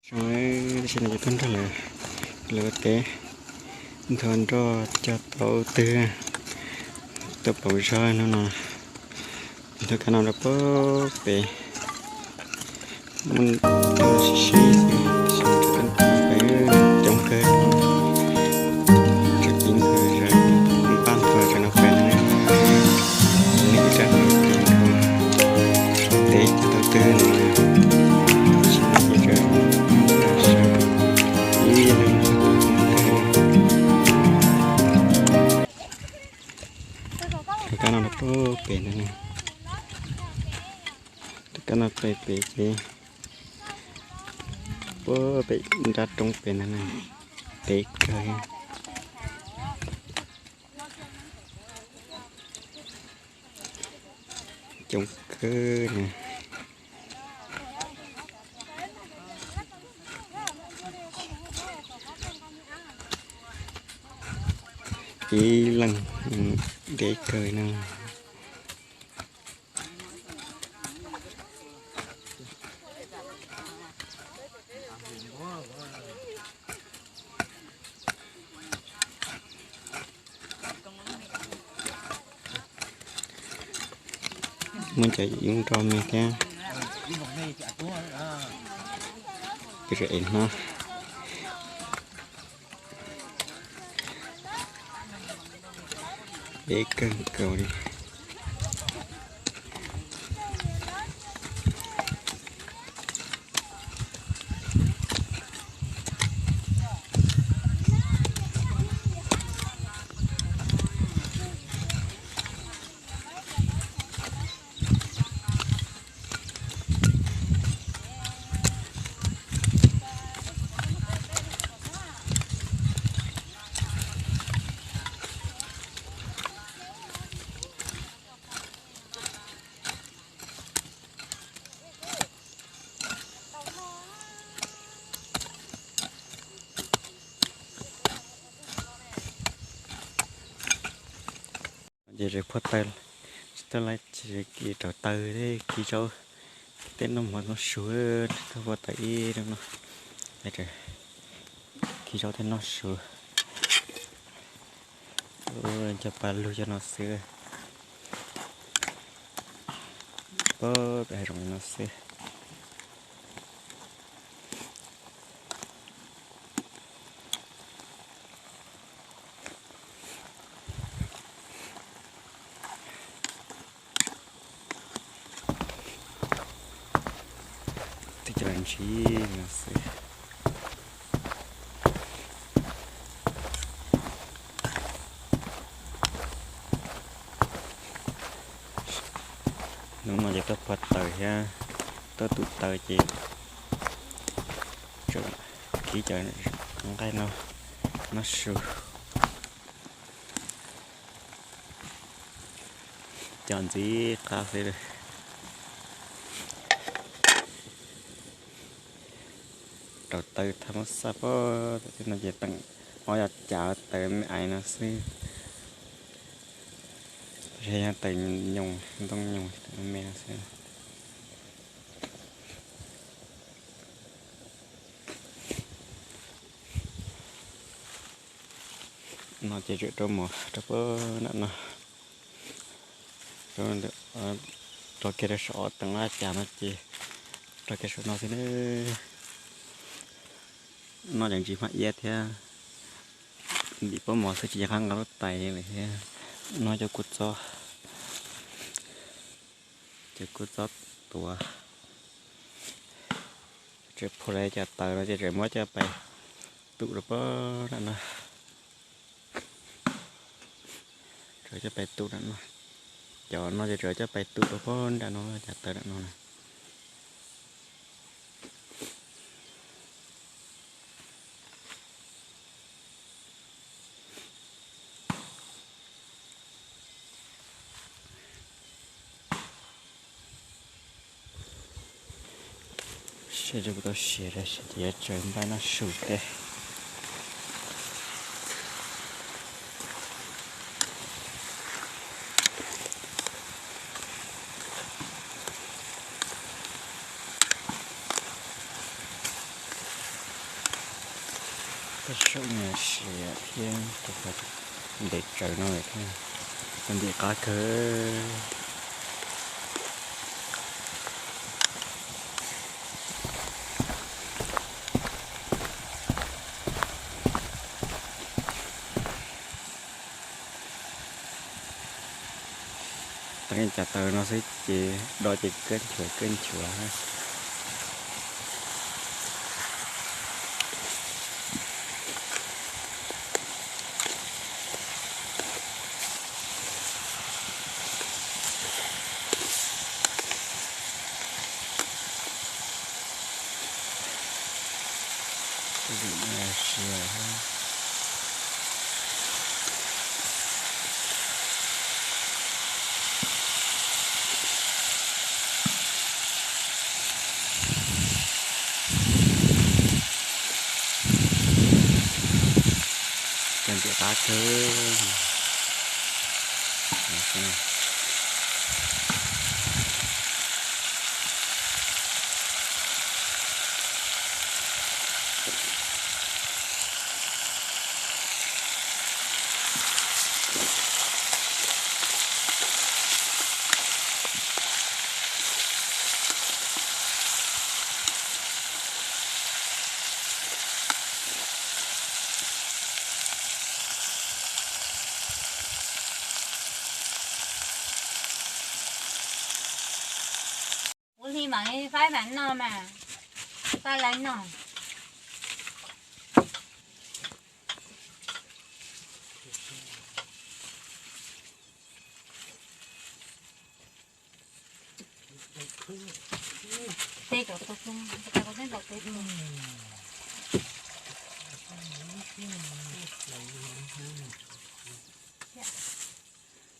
Zoo, tab sis no ces tuaj nrog lawv, lawv ua teb, nthua nroj cog tau twg, tuaj pauv zog hnub no. Nthua kab no rau pem, muaj sib sib xwb, pem coob kawg. Tsam pib nthua, npaj nthua tsam no pem na, nej ib rab no ces nthua teb cog tau twg no, tsis no ces ib leeg. Tus kab no rau pem na, tus kab no pem pem ces puag pem nrab roob pem na, teb kawg. Coob kawg na. Ib leeg, deb kawg na. Muaj cov yub nroj me thiab, es hnab, deb kawg nkaus li. Ces puag taws, tsis tau lawm ces rauv taws thiab khi zaub, tej noj mov noj su, tsis tau puag taws ib no, khi zaub thiab noj su. Cov pa lug cov no xwb, pab pem hav zoov no xwb. Tej cov ntsis no xwb. Hnub no ces tuaj puag taws thiab, tuaj tum taws ces tseem khi cov nqaij no noj su. Cov ntxiv qab xwb. Rauv taws thaj mab xaj pob, no ces teem ob yog cav taws me ais no xwb. Yog taws nyoos, ntoo nyoos, taws me me no xwb. No ces tseem rau mov rau pem nram no, rau kiag rau saum ob teev laj cas no ces rau kiag saum no xwb na. No ces ntsis hmab iab thiab, ntim pob mov xwb tsis nco qab nqa lub tais lawm thiab. No cov kua txob, cov kua txob tuav. Tseem phua lawv cov taws no ces tseem muab coj pais tum rau pem nram no. Tseem coj pais tum nram no. Cov no ces tseem coj pais tum rau pem nram no, cov taws nram no na. Seb puas tau siav, ces yuav tsaws npaj noj su thiab. Tag saum no siav thiab ntev tsawv no thiab, tau ntim qab kawg. Teeb cov taw no xwb ces do ces kab nchuav kab nchuav. Cov ntim qab kawg. Kuv hli mam faib mam noj mas, faib lawv noj. Tej cov tus, tej cov tus.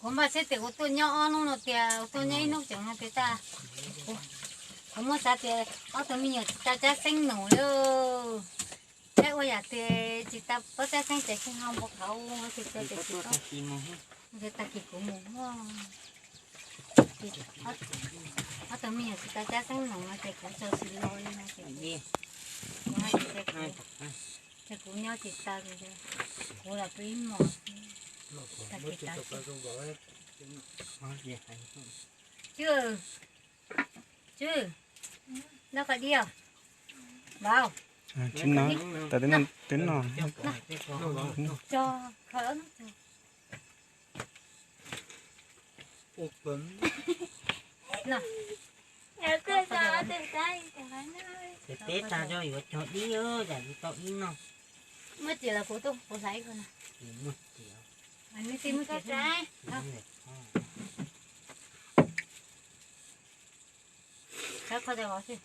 Kuv npaj siab tias kuv tuaj nyob ob hnub no tias kuv tuaj nyob ib hnub tseem no tias tas. Kuv muab xav tias ob tug me nyuam tsis tau cab xeeb nus li. Peb ua yam tias tsis tau pob cab xeeb ces tsis ho npau qhauv, tsis tau ces tsis tau. Ces tag kis kuv mus. Ob tug me nyuam tsis tau cab xeeb nus no ces kuv tso tsis lo li no ces kuv, ces kuv nyob tsis tau li. Kuv los pw ib hmos. Tag kis tas. Tswb, Tswb, noj qhov diav. Vauv, tsis no, tas twb no, twb no. Tso, khaws ob hnub tso. Ces peb tag tso yuav cog dib, yam li tau dib noj. Muaj txiv los kuv tuaj kuv hlais ib ko na. Muaj txiv. Muaj txiv. Khaws qhov tias vauv xwb.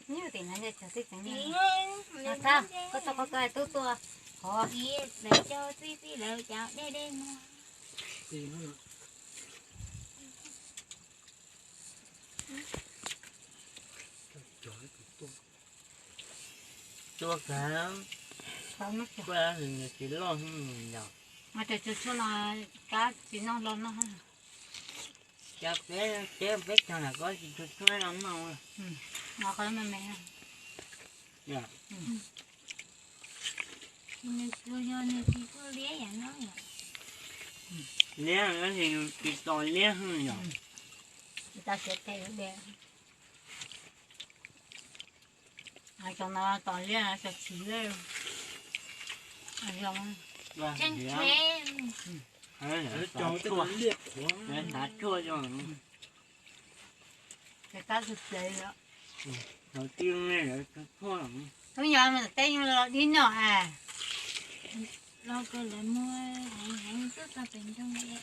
Nyob tim no ncej cog tib tsev niag no. Thab, koj txhob qhov koj tub tuaj hov. Lawv cog txij txij lawv cov dej dej no. Tuaj kawg, kuj nws tsis loj yom. Mas cov tshuaj no kab tsis noj hlo noj. Cov peb, peb, peb cog lam koj tsis tshuaj los noj. Qhov me me. Nws tsis tau liab yom. Liab no ces tsis tau liab yom. Tsis tau siav tes ua dej. Cov no tau liab, cov tsis liab. Tab sis tes. Hnub nyoog teb yeej los dib noj as. Los kawg lawv muab heev heev tuaj txog pem nroog.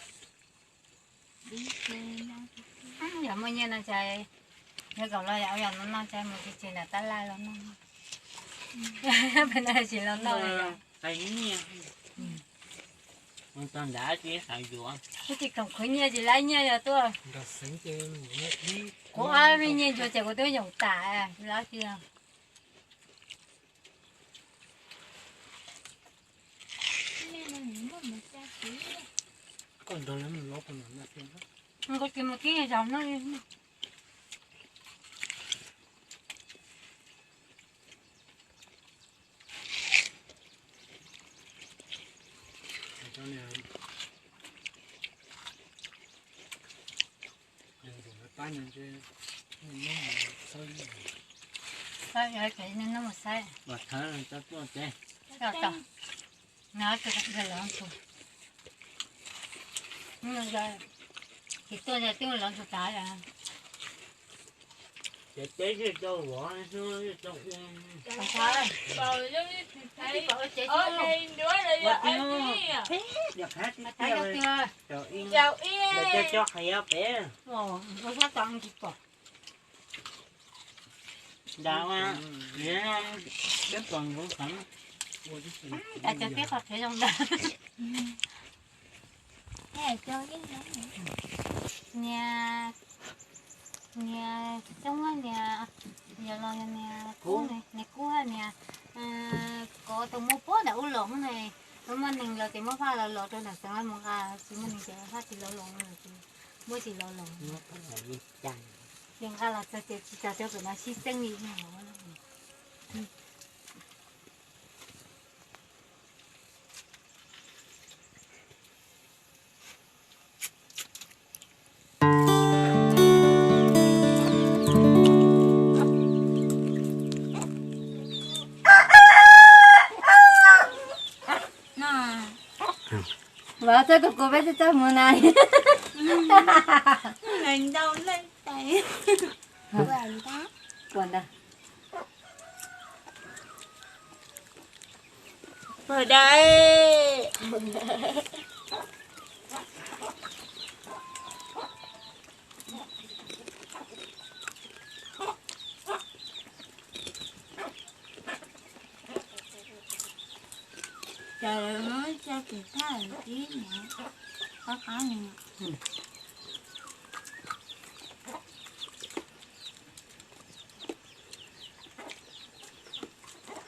Yog muaj nyiaj no ces, yog kom los yog ua yog no no ces mus tsis tsis nram tab laj los noj. Peb no tsis los noj li os. Mus txog nrad tsis xav yuav. Twb tsis khoom khwv nyiaj tsis laib nyiaj yog tuaj. Kuv ob me nyiaj ntsuag ces kuv twb yoom tas, lawv tsis. Koj nrog lawv mus lov puas nram no thiab. Nkauj tsis mus tib zaug no. Saib, tsis tuaj twb los ntug tas. Ces teb yeej tau vov, yeej tau ua. Cov qhab tib tiag, cov coj qhov pem. Nrad, peb pom nkaus xeev. Cov tib qhov qhiav zoo ntag. Niag, niag Xyoob, niag, yog los yog niag Kub, niag Kub niag, kov tau muab puag nram ub los ne. Muaj neeg los ces muab Faj los los rau nram xeev mus nqa, tsis muaj neeg ces Faj tsis los los, muab tsis los los. Ces nqa los txog ces tsis tau cov pem no sib txeeb li no. Vov txog tus kuv peb txawj txawj mus na. Ntau leej tais. Kuv ntag. Pog dai. Ces tsis thaj tib qab qab.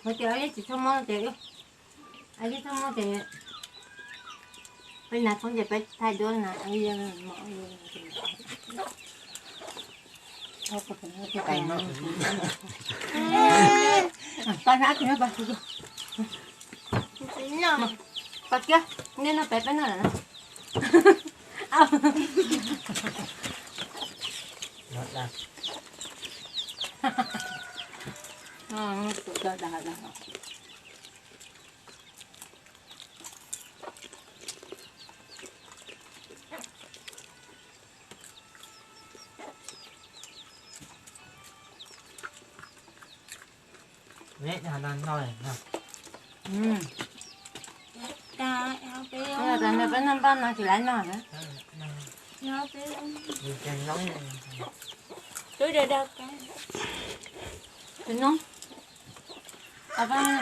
Ua ces tsis txhob mob ces, tsis txhob mob ces peb hnav tshoob ces peb thaij duab na. Pab hnav tsis no pab. Pab kiag, nej noj peb, peb noj lawm na. Peb noj npaj no tsis laib noj na. Tus no,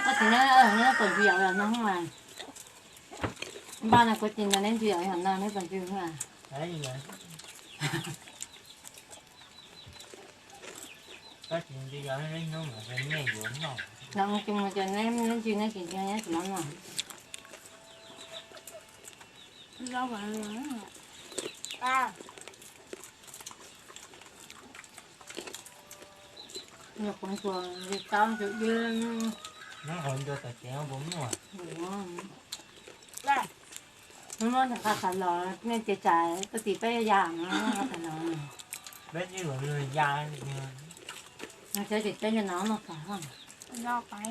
koj tsis nyob pom ntsis yom no mas. Npaj no kuv tsis nrog neb ntsis yom no neb pom ntsis mas. Los tsis mus ces neb, neb ntsis neb tsis nyob neb tsis nyob noj. Nyuam qhuav ntsuag li tau ntsuag dib. Nyob qhov ntsuag tom tsev puas muaj? Muaj, nqa tas los nej ces tsam koj txiv peb ya no nqa tas los. Peb tsis ua ya. Cov tsis peb no no no tas.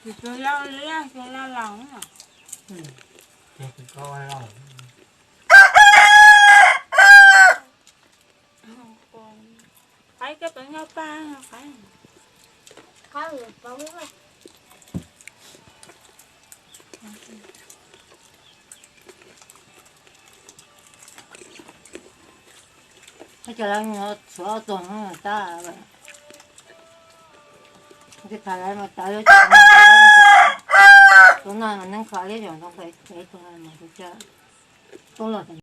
Tsis tau yau li, tsis yau laus. Ces tsis tau laus. Qab koj peb nyob pab qab. Ces lawv tshuav ob tug tab, ces tham lawv mas tawv, tus no mas neeg kho li zoo ntoo pem, tus no mas tus tub los.